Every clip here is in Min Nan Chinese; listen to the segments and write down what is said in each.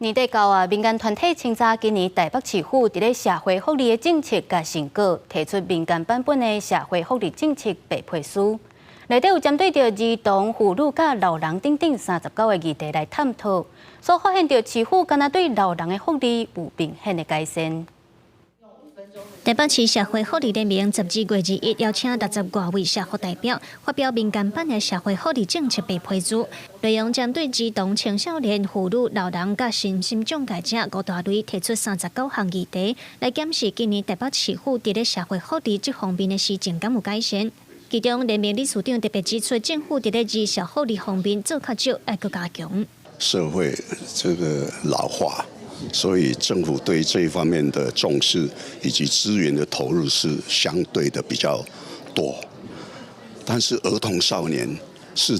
年底到啊，民間團體清查今年台北市府佇咧社會福利的政策佮成果，提出民間版本的社會福利政策白皮書。內底有針對著兒童、婦女佮老人等等39個議題來探討，所發現著市府敢若對老人的福利有明顯的改善。台北市社會福利聯盟12月21邀請60外位社福代表發表民間版的社會福利政策白皮書，內容針對兒童、青少年、婦女、老人佮身心障礙者五大類提出39項議題，來檢視今年台北市府佇咧社會福利這方面的施政敢有改善。其中，聯盟理事長特別指出，政府佇咧兒少福利方面做較少，愛閣加強。社會這個老化，所以政府對這一方面的重視以及資源的投入是相對的比較多，但是兒童少年是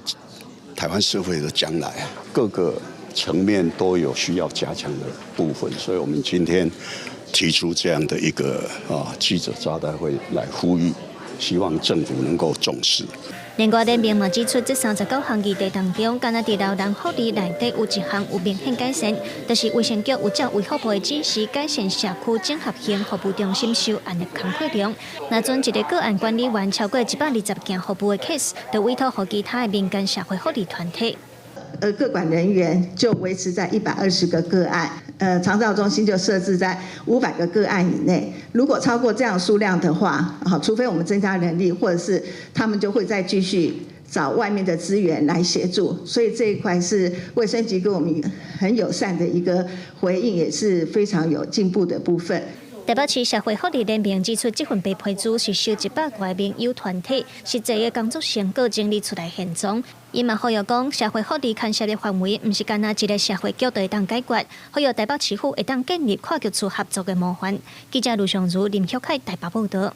台灣社會的將來啊，各個層面都有需要加強的部分，所以我們今天提出這樣的一個記者招待會來呼籲，希望政府能夠重視。另外，聯盟嘛指出，這39項議題當中，敢若佇老人福利內底有一項有明顯改善，就是衛生局有照衛福部的指示改善社區整合型服務中心收案的工作量。若準一個個案管理員超過120件服務的 case，就委託予其他的民間社會福利團體。個管人員就維持在120個個案，長照中心就設置在500個個案以內。如果超過這樣數量的話，除非我們增加人力，或者是他們就會再繼續找外面的資源來協助。所以這一塊是衛生局給我們很友善的一個回應，也是非常有進步的部分。台北市社會福利聯盟指出，這份白皮書是收100外名有團體實際的工作成果整理出來現狀。伊嘛呼籲講，社會福利牽涉的範圍，毋是干焦一个社會局就會當解決，呼籲台北市府會當建立跨局處合作的模範。記者盧尚如、林旭凱台北報道。